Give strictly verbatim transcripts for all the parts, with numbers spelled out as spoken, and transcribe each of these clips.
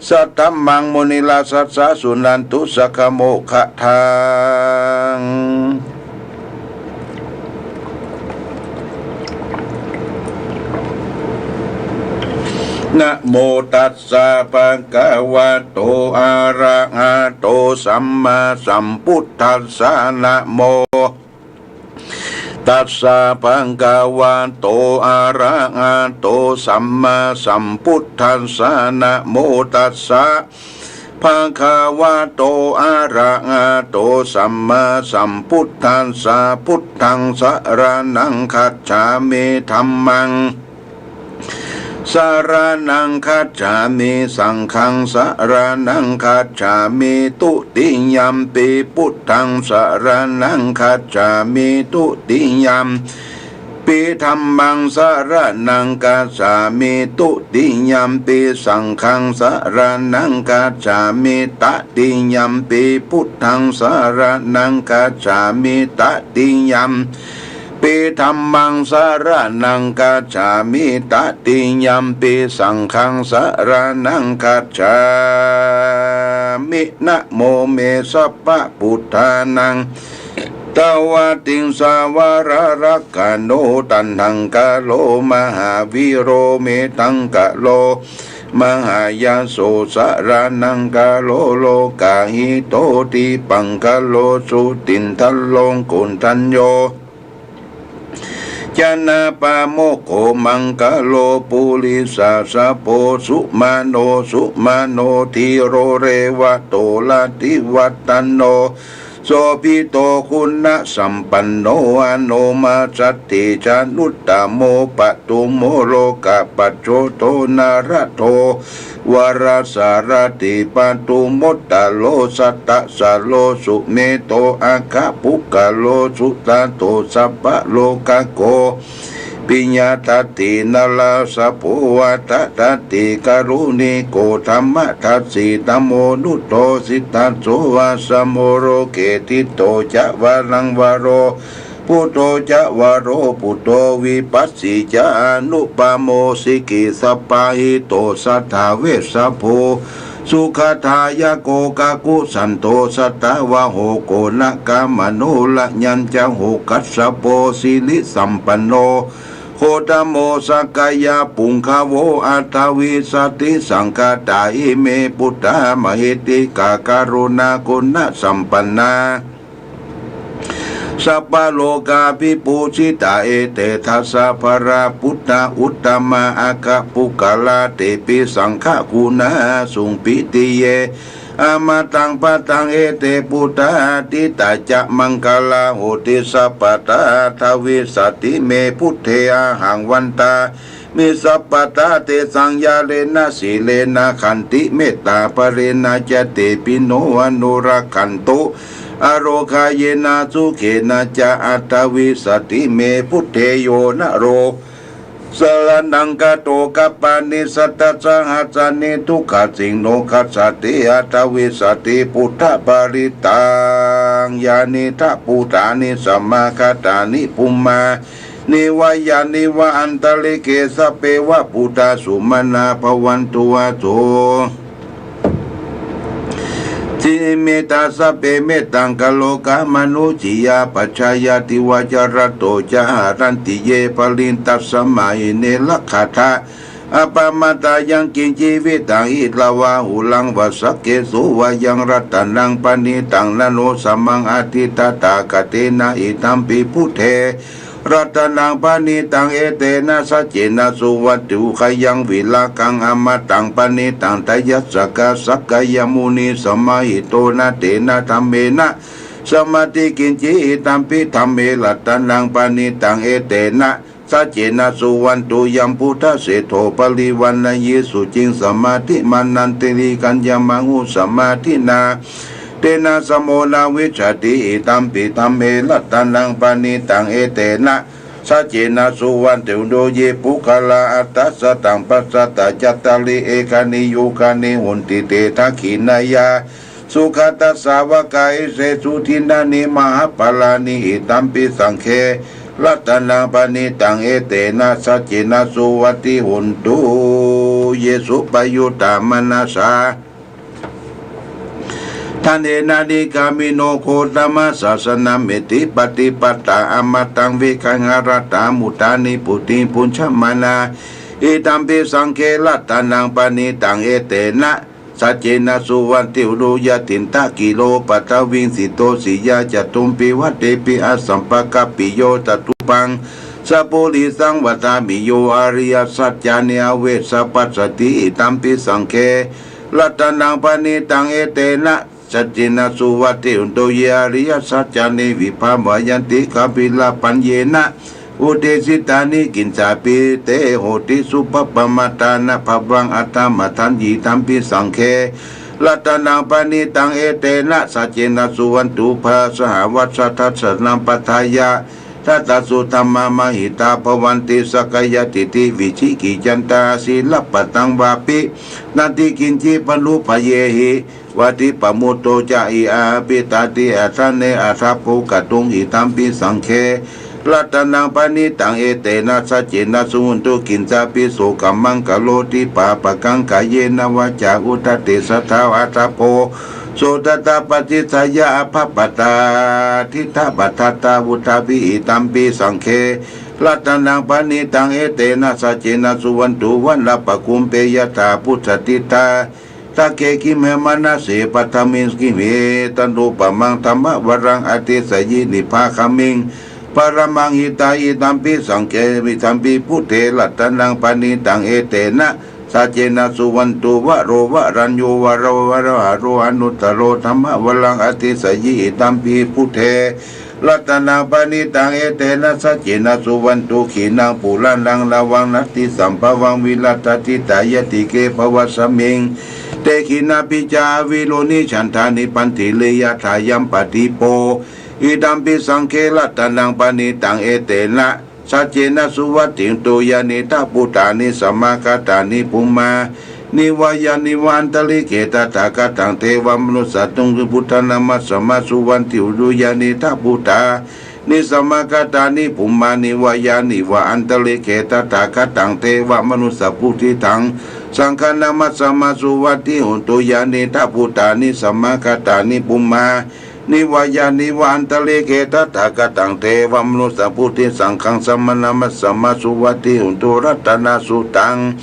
saddhammaṃ munirājassa suṇantu saggamokkhadaṃ. Namo tassa bhagavato arahato sammāsambuddhassa. Namo tassa bhagavato arahato sammāsambuddhassa. Namo tassa bhagavato arahato sammāsambuddhassa. Buddhaṃ saraṇaṃ gacchāmi. Dhammaṃ saraṇaṃ gacchāmi. Saṅghaṃ saraṇaṃ gacchāmi. Dutiyampi buddhaṃ saraṇaṃ gacchāmi. Dutiyampi dhammaṃ saraṇaṃ gacchāmi. Dutiyampi saṅghaṃ saraṇaṃ gacchāmi. Tatiyampi buddhaṃ saraṇaṃ gacchāmi. Tatiyam pi dhammaṃ saraṇaṃ gacchāmi. Tatiyampi saṅghaṃ saraṇaṃ gacchāmi. Namo me sabbabuddhānaṃ dvattiṃsavaraṃ rakkhaṇo taṇhaṅkaro mahāvīro medhaṅkaro mahāyaso saraṇaṅkaro lokahito dīpaṅkaro jutindharo koṇḍañño janapāmokkho maṅgalo purisāsabho sumano sumano dhīro revato rativaḍḍhano sobhito guṇasampanno anomadassī januttamo padumo lokapajjoto nārado varasārathī padumottaro sattasāro sumedho aggapuggalo sujato sabbalokaggo piyadassī narāsabho atthadassī kāruṇiko dhammadassi dhammonuddho siddhaso asamo loke ṭhito ca varaṃ varo buddho ca varo buddho vipassī ca anupamo sikhī sabbahito satthā vessabhū sukhadāyako kakusandho satthāvaho koṇāgamano raññañca hokassapo sirisampanno godamo sakyapuṅgavo aṭṭhavīsati saṅkhātā ime buddhā mahiddhikā karuṇāguṇasampannā sabbalokābhipūjitā ete dasabalā buddhā uttamā aggapuggalā tepi saṅghaguṇāsuṃ pītiye amataṃ padaṃ ete buddhā atītā ca maṅgalā honti sabbadā aṭṭhavīsati me buddhe ahaṃ vandāmi sabbadā tesaṃ ñāṇena sīlena khantimettābalena ca tepi no anurakkhantu arogāyena sukhena ca aṭṭhavīsati me buddhe yo naro saraṇaṃ gato kappāni satasahassanī dukkhaseṭṭho gacchanti aṭṭhavīsati buddhaparittaṃ. Yānīdha bhūtāni samāgatāni bhummāni vā yānīva antalikkhe sabbeva bhūtā sumanā bhavantu atho. Imettā sabbe mettaṃ karotha manusiyā pajāya divā ca ratto ca haranti ye baliṃ tasmā hi ne rakkhatha appamattā. Yaṅkiñci vittaṃ idha vā huraṃ vā saggesu vā yaṃ ratanaṃ paṇītaṃ na no samaṃ atthi tathāgatena idampi buddhe ratanaṃ paṇītaṃ etena saccena suvatthi ugghayaṃ virāgaṃ amataṃ paṇītaṃ tayajjagā sakyamunī samāhito na tena dhammena samatthi kiñci idampi dhamme ratanaṃ paṇītaṃ etena saccena suvatthi ugghayaṃ buddhaseṭṭho parivaṇṇayī suciṃ samādhimānantarikaññamāhu samādhinā tena samo na vijjati idampi dhamme ratanaṃ paṇītaṃ etena saccena suvatthi ugghayaṃ ye puggalā aṭṭha sataṃ pasatthā cattāri ekāri yugāni honti te dakkhiṇeyyā sugatassa sāvakā etesu dinnāni mahapphalāni idampi saṅghe ratanaṃ paṇītaṃ etena saccena suvatthi hotu. Ye suppayuttā manasā daḷhena nikkāmino gotamasāsanameti pattipattā amataṃ vigayha laddhā mudhā nibbutiṃ bhuñjamānā, idampi saṅghe ratanaṃ paṇītaṃ etena saccena suvatthi hotu. Yathindakhīlo paṭhaviṃ sito siyā catubbhi vātehi asampakampiyo tathūpaṃ sappurisaṃ vadāmi yo ariyasaccāni avecca passati, idampi saṅghe ratanaṃ paṇītaṃ etena saccena suvatthi hotu. Ye ariyasaccāni vibhāvayanti gabbhīrapaññena udesitāni kiñcāpi te hoti suppamattā na bhavaṃ aṭṭhamataṃ, idampi saṅghe ratanaṃ paṇītaṃ etena saccena suvatthi hotu. Bhāsahā vassa dassanaṃ paṭṭhāya dattā suddhamā mahītā bhavanti sakkāyadiṭṭhi vicikicchantā sīlabbataṃ vāpi natthi kiñci paṇḍubbayehi vatthipamuttā ca iha appaṭivattiṃ aṭṭhaṅgikaṃ idampi saṅghe ratanaṃ paṇītaṃ etena saccena suvatthi hotu. Kiñcāpi so kammaṃ karoti pāpakaṃ kāyena vācāya uda cetasā vā aṭṭhaṅgo so tattha paṭicchāya abhabbatā diṭṭhapadassa vuṭṭhāpi, idampi saṅghe ratanaṃ paṇītaṃ etena saccena suvatthi hotu. Varappakumpe yathā phussitadiṭṭhā dakkhemānase paṭhamehi gimhe tathūpamaṃ dhammavaraṃ adesayi nibbānagāmiṃ paramāhitvā, idampi saṅghe idampi buddhe ratanaṃ paṇītaṃ etena saccena suvatthi hotu. Varo varaññū varavaravahāro anuttaro dhammavaraṃ adesayi, idampi buddhe ratanaṃ paṇītaṃ etena saccena suvatthi hotu. Khīṇaṃ purāṇaṃ navaṃ natthi sambhavaṃ virattacittāyatike bhavasmiṃ te khīṇabījā avirūḷhichandā nibbanti yathāyampadīpo, idampi saṅghe ratanaṃ paṇītaṃ etena saccena suvatthi hotu. Yānīdha bhūtāni samāgatāni bhummāni vā yāni va antalikkhe tathāgataṃ devamanussapūjitaṃ buddhaṃ namassāma suvatthi hotu. Yānīdha bhūtāni samāgatāni bhummāni vā yāni va antalikkhe tathāgataṃ devamanussapūjitaṃ saṅghaṃ namassāma suvatthi hotu. Yānīdha bhūtāni samāgatāni bhummā ni vā yāni va antalikkhe tathāgataṃ devamanussapūjitaṃ saṅghaṃ namassāma suvatthi hotu. Ratanasuttaṃ.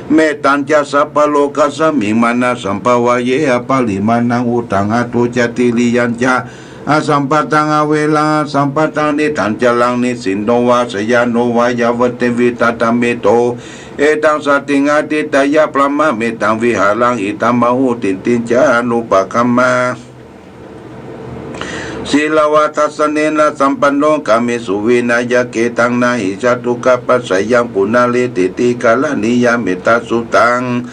Mettañca sabbalokasmiṃ mānasambhāvaye aparimāṇaṃ uddhaṃ adho ca tiriyañca asambādhaṃ averaṃ asapattaṃ. Tiṭṭhañcaraṃ nisinno vā sayāno vā yāvattiṃ vigatamiddho etaṃ satiṃ adhiṭṭheyya brahmametaṃ vihāraṃ idhamāhu. Diṭṭhiñca anupagamma sīlavā dassanena sampanno kāmesu vineyya gedhaṃ na hi jātu gabbhaseyyaṃ punaretīti. Karaṇīyam ettasuttaṃ.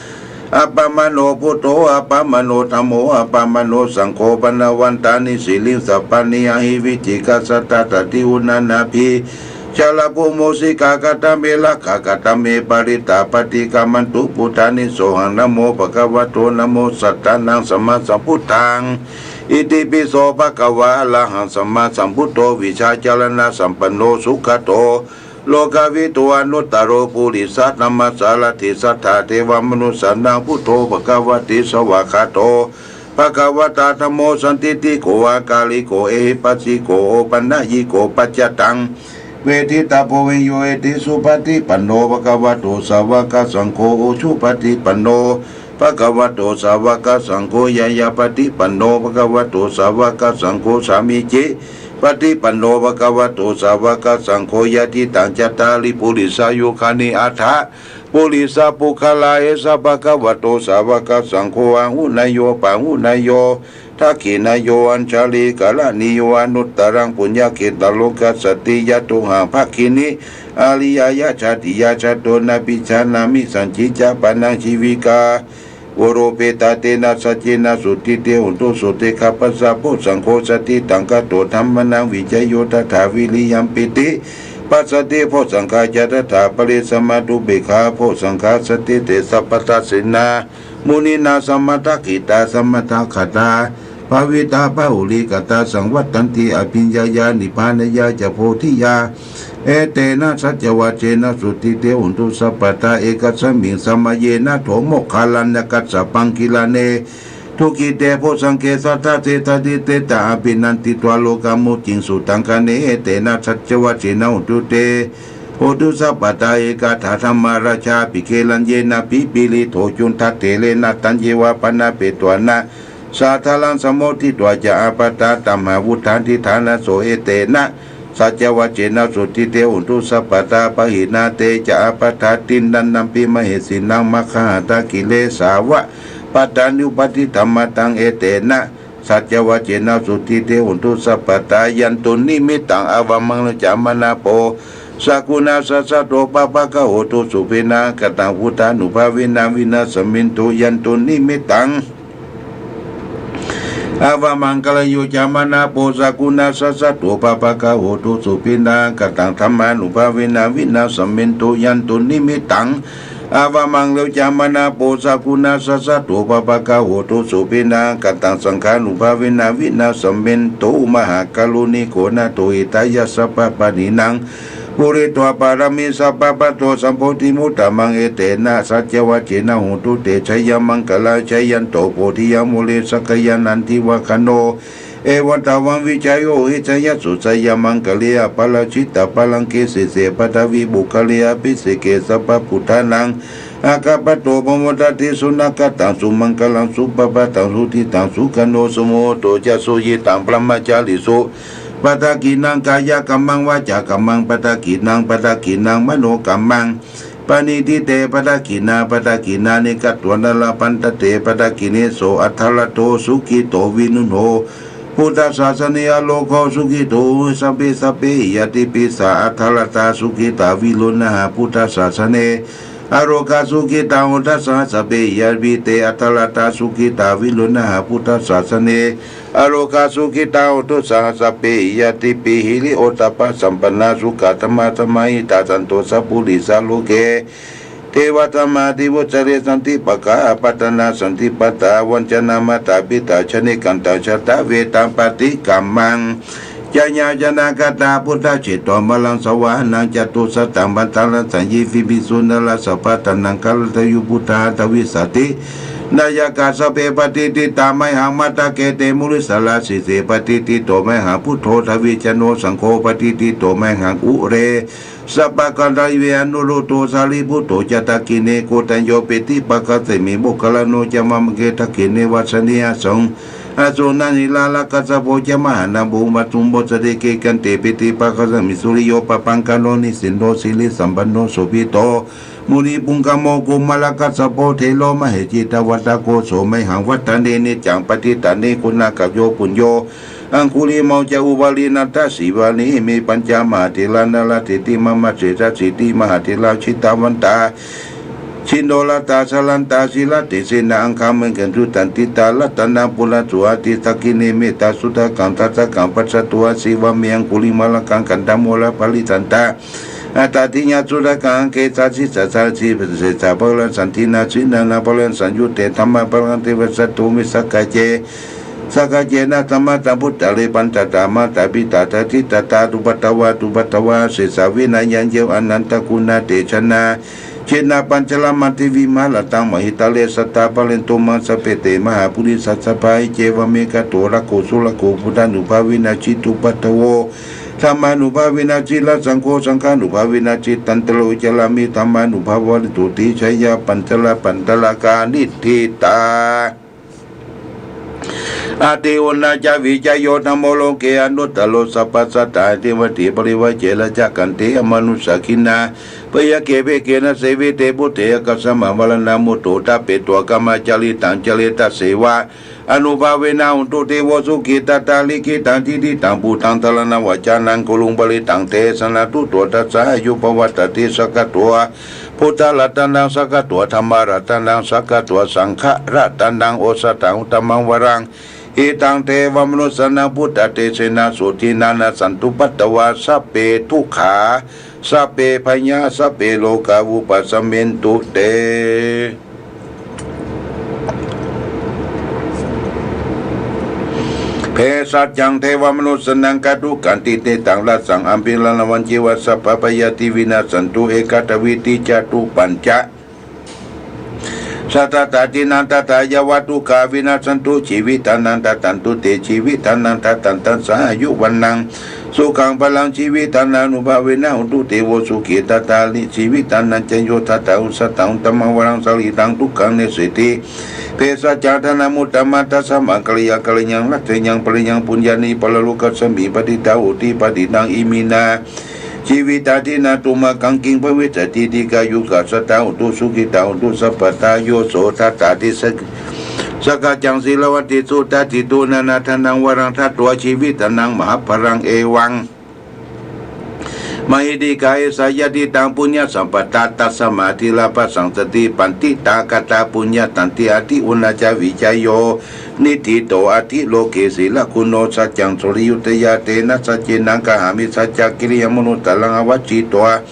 Appamāṇo buddho, appamāṇo dhammo, appamāṇo saṅgho, paṇṇaraṃ vandāmi siriṃ japanīyaṃ. Ahi vicchikā satta sārathī uṇṇānābhī sarabū mūsikā. Katā me rakkhā, katā me parittā, paṭikkamantu bhūtāni. Sohaṃ namo bhagavato, namo sattannaṃ sammāsambuddhaṃ. Itipi so bhagavā arahaṃ sammāsambuddho vijjācaraṇasampanno sugato lokavidū anuttaro purisadammasārathi satthā devamanussānaṃ buddho bhagavāti. Svākkhāto bhagavatā dhammo sandiṭṭhiko akāliko ehipassiko opanayiko paccattaṃ veditabbo viññūhīti. Supaṭipanno bhagavato sāvakasaṅgho, ujupaṭipanno bhagavato sāvakasaṅgho, ñāyapaṭipanno bhagavato sāvakasaṅgho, sāmīcipaṭipanno bhagavato sāvakasaṅgho, yadidaṃ cattāri purisayugāni aṭṭha purisapuggalā, esa bhagavato sāvakasaṅgho, āhuneyyo pāhuneyyo dakkhiṇeyyo añjalikaraṇīyo anuttaraṃ puññakkhettaṃ lokassāti. Yatohaṃ bhagini ariyāya jātiyā jāto, nābhijānāmi sañcicca pāṇaṃ jīvikā. Voropetā tena saccena suvatthi hotu. Sotthiṃ gabbhassa bojjhaṅgo satiṭṭhaṃ gato, dhammānaṃ vicayo tathā viriyampīti. Passaddhi bojjhaṅgā ca tathāpare, samādhupekkhitabojjhaṅgā sattete sabbadassinā muninā sammadakkhitā sammadakkhātā. bhāvitā bahulīkatā saṃvattanti abhiññāya nibbānāya ca bodhiyā. Etena saccavajjena sotthi te hotu sabbadā. Ekasmiṃ samaye nātho moggallāna kassapaṃ gilāne dukkhite bojjhaṅge satta desayi te taṃ abhinanditvā rogā mucciṃsu taṅkhaṇe. Etena saccavajjena hotu te hotu sabbadā. Ekadā dhammarājāpi gelaññenābhipīḷito cundattherena taññeva bhaṇāpetvāna sādaraṃ sammoditvā ca ābādhā tamhā vuṭṭhāsi ṭhānaso. Etena saccavajjena sotthi te hotu sabbadā. Pahīnā te ca ābādhā tiṇṇannampi mahesinaṃ maggāhatakilesāva pattānuppattidhammataṃ. Etena saccavajjena sotthi te hotu sabbadā. Yandunnimittaṃ avamaṅgalañca manāpo sakuṇassa saddo pāpaggaho dussupinaṃ akantaṃ buddhānubhāvena vināsamentu. Yandunnimittaṃ avamaṅgalañca manāpo sakuṇassa saddo pāpaggaho dussupinaṃ akantaṃ dhammānubhāvena vināsamentu. Yandunnimittaṃ avamaṅgalañca manāpo sakuṇassa saddo pāpaggaho dussupinaṃ akantaṃ saṅghānubhāvena vināsamentu. Mahākāruṇiko nātho hitāya sabbapāṇinaṃ pūretvā pāramī sabbā patto sambodhimuttamaṃ. Etena saccavajjena hotu te jayamaṅgalaṃ. Jayanto bodhiyā mūle sakyānaṃ nandivaḍḍhano evaṃ tvaṃ vijayo hohi jayassu jayamaṅgale aparājitapallaṅke sīse paṭhavipokkhare abhiseke sabbabuddhānaṃ aggappatto pamodati. Sunakkhattaṃ sumaṅgalaṃ supabhātaṃ suhuṭṭhitaṃ sukhaṇo sumuhutto ca suyiṭṭhaṃ brahmacārisu padakkhiṇaṃ kāyakammaṃ vācākammaṃ padakkhiṇaṃ padakkhiṇaṃ manokammaṃ paṇidhī te padakkhiṇā padakkhiṇāni katvāna labhantatthe padakkhiṇe. So atthaladdho sukhito viruḷho buddhasāsane arogo sukhito sabbe sabbehi ñātibhi. Sā atthaladdhā sukhitā viruḷhā buddhasāsane arogā sukhitā hotha saha sabbehi ñātibhi. Te atthaladdhā sukhitā viruḷhā buddhasāsane arogā sukhitā hotha saha sabbehi ñātibhi. Hiriottappasampannā sukkadhammasamāhitā santo sappurisā loke devadhammāti vuccare. Santi pakkhā apattanā santi pādā avañcanā mātā pitā janekantā jātaveda paṭikkamaṃ. Jayāsanāgatā buddhā jetvā māraṃ savāhanaṃ catusaccābādharaṃ saññīviṃ phīsuṃ narāsabhā. Taṇhaṅkarādayo buddhā aṭṭhavīsati nāyakā sabbe patiṭṭhitā mayhaṃ matthake te munissarā. Sīse patiṭṭhito mayhaṃ buddho dvijjano saṅgho patiṭṭhito mayhaṃ ure sabbaṃ katā ive anuruddho sārīputto ca dakkhiṇe koṇḍañño piṭṭhibhāgasmiṃ moggallāno ca vāmake. Dakkhiṇe vasaṇhī asaṃ asunnayiṃ nāḷāgajjhapo ca mahānāmo ubhāsuṃ bojjhaṅgē. Khandhe piṭṭhibhāgasmiṃ suriyo pabhaṅkaro nisinno sirisampanno sobhito munipuṅgavo. Kumārakassapo thero mahesī cittavādako so mayhaṃ vadane niccaṃ paṭiggaṇhe guṇākaro. Puṇṇo aṅgulimālo ca upālī nandasīvalī ime pañca mahātherā nalāṭe mama sesāsīti. Mahātherā jitavanto jinorasā jalantā sīlatejena aṅgamaṅgesu saṇṭhitā. Ratanaṃ purato āsi dakkhiṇe mettasuttakaṃ dhajaggaṃ passatto āsi vāme aṅgulimālakaṃ. Khandhamoraparittañca āṭāgiriṃ sūtakaṃ aṅgū sasissā sāsī sesā pākārasaṇṭhīnā sīlanā pākārasaṃyuttā dhammapākāranti. Vasato me sakkaye sakkayesu dhammasamuttarē pañcaṭṭhā mātā pitā ca ādirdattā guttā guttavattā sesā vinayaṃ yo anantaguṇatejanā jinapañjaramativimalataṃ mahītale sadā pālentu maṃ sabbe te mahāpurisāsabhā. Iccevamevato rāgo surakkho buddhānubhāvena jitupaddavo dhammānubhāvena jirasaṅgho saṅghānubhāvena jitandaro carāmi dhammānubhāvena hotu te jaya pañjarapañjarakā niṭṭhitā. Ati uṇhā ca vijayo dhammo loke anuttaro sabbasattaṃ. Etevāti parivaje rājakaṅkhe amanussāna byagghe pekkhe na sevite buddhe āgatamha maraṇā mutto ṭhapetvā kāmacāritaṃ care. Tasseva ānubhāvena hotu devo sukhitattā likkhitaṃ cintitaṃ buddhaṃ dhāraṇā vācanaṃ guruṃ parittantesanā tuto tassāyuṃ pavaḍḍhato. Sakkatvā buddharatanaṃ sakkatvā dhammaratanaṃ sakkatvā saṅgharatanaṃ osathaṃ uttamaṃ varaṃ hitaṃ devamanussānaṃ buddhatejenā sotthinā nassantupaddavā sabbe dukkhā sabbe bhayā sabbe rogā vūpasamentu te. saccaṃ devamanussānaṃ kātukaṃ tividhaṃ ratsaṃ ambhirāṇavanci va sabbabhayādi vinassantu ekadāvīti catupañca sattaddhānaṃ tathāyāva dukkhā vinassantu jīvitanaṃ dadantu te jīvitanaṃ dadantaṃ sāyuvaṇṇaṃ sukhaṃ balaṃ jīvitanaṃ anubhāvena hotu devo sukhī tathāpi jīvitanañca yo tathā uttasiṃsu dhammaṃ varaṃ sārīraṃ dukkaṃ nessanti bhesajjā dhanamuttamaṃ tasmā karaṇīyaṃ karaṇīyaṃ latthānaṃ pariṇaṃ puññāni paralokasmiṃ patiṭṭhā hoti patiṭṭhitaṃ iminā jīvitadinā tumhākaṃ kiṃ bhavissatīti. Dīghāyukā sadā hontu sukhitā hontu sabbadā. Yo so dassati sakkaccaṃ sīlavantesu dassito nānādhanaṃ varaṃ datvā jīvitanaṃ mahapphalaṃ evaṃ mahiddhikā esa yadidaṃ puññasampadā tasmā dhīra bhāsantati paṇḍitā kataṃ puññaṃ danti adhivaṇṇā ca vijayo niṭṭhito atthi loke sīlaguṇo saccaṃ suriyo tejā tena saccena gahaṃ saccakiriyamanuttaraṃ avajjitvā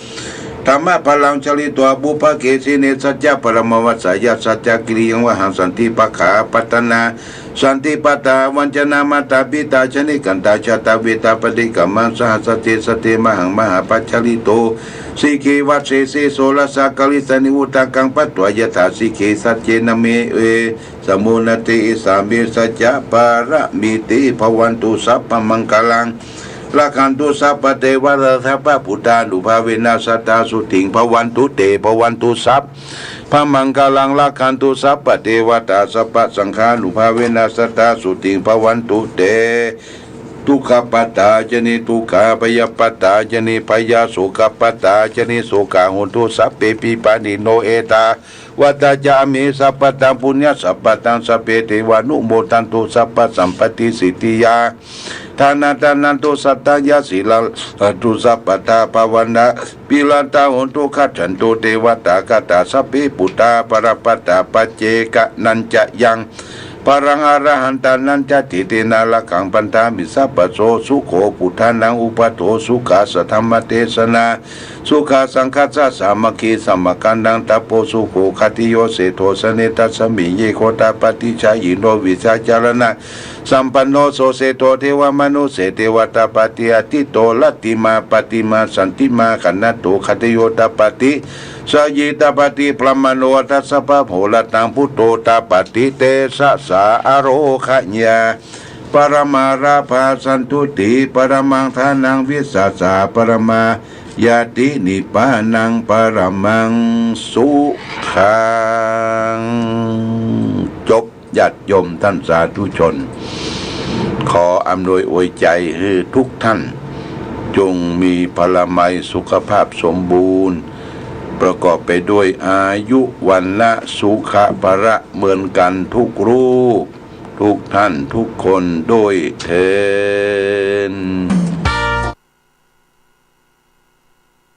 dhammappalaṃ cāritvā pubbake jine saccavajjavasāya saccakiriyaṃ vahaṃ santi pakkhā apattanā santi padā avañcanā mātā pitā ca nikkhantā jātaveda paṭikkama saha sace sate mahāṃ mahāpajjalito sikhe vajjese sorasā karīsāni udakaṃ patvā yathā sikhe sacce name e samuṇati. Esa me saccapāramīti. Bhavatu sabbamaṅgalaṃ rakkhantu sabbadevatā sabbabuddhānubhāvena sadā sotthī bhavantu te. Bhavatu sabbamaṅgalaṃ rakkhantu sabbadevatā sabbasaṅghānubhāvena sadā sotthī bhavantu te. Dukkhappattā ca niddukkhā bhayappattā ca nibbhayā sokappattā ca nissokā hontu sabbepi pāṇino. Ettāvatā ca amhehi sambhataṃ puññasampadaṃ sabbe devānumodantu sabbasampattisiddhiyā. Dānaṃ dadantu saddhāya sīlaṃ rakkhantu sabbadā bhāvanābhiratā hontu gacchantu devatāgatā. Sabbe buddhā balappattā paccekānañca yaṃ balaṃ arahantānañca tejena rakkhaṃ bandhāmi sabbaso. Sukho buddhānaṃ uppādo sukhā saddhammadesanā sukhā saṅghassa sāmaggī samaggānaṃ tapo sukho. Khadiyyo seṭṭho janetasmiṃ yekho tappati jhāyino vijjācaraṇasampanno so seṭṭho devamanusse ceva tappati āditto rattimābhāti mā santimā gaṇhantu. Khadiyyo tappati jhāyī tappati brāhmaṇo atha sabbamahorattaṃ buddho tappati tejasā. Ārogyaparamā lābhā santuṭṭhī paramaṃ dhanaṃ vissāsaparamā ñāti nibbānaṃ paramaṃ sukhaṃ. จบ ญาติโยมท่านสาธุชน ขออำนวยอวยใจให้ทุกท่าน จงมีพลามัยสุขภาพสมบูรณ์ ประกอบไปด้วยอายุ วรรณะ สุขะ พละ เหมือนกันทุกรูป ทุกท่านทุกคนด้วยเทอญ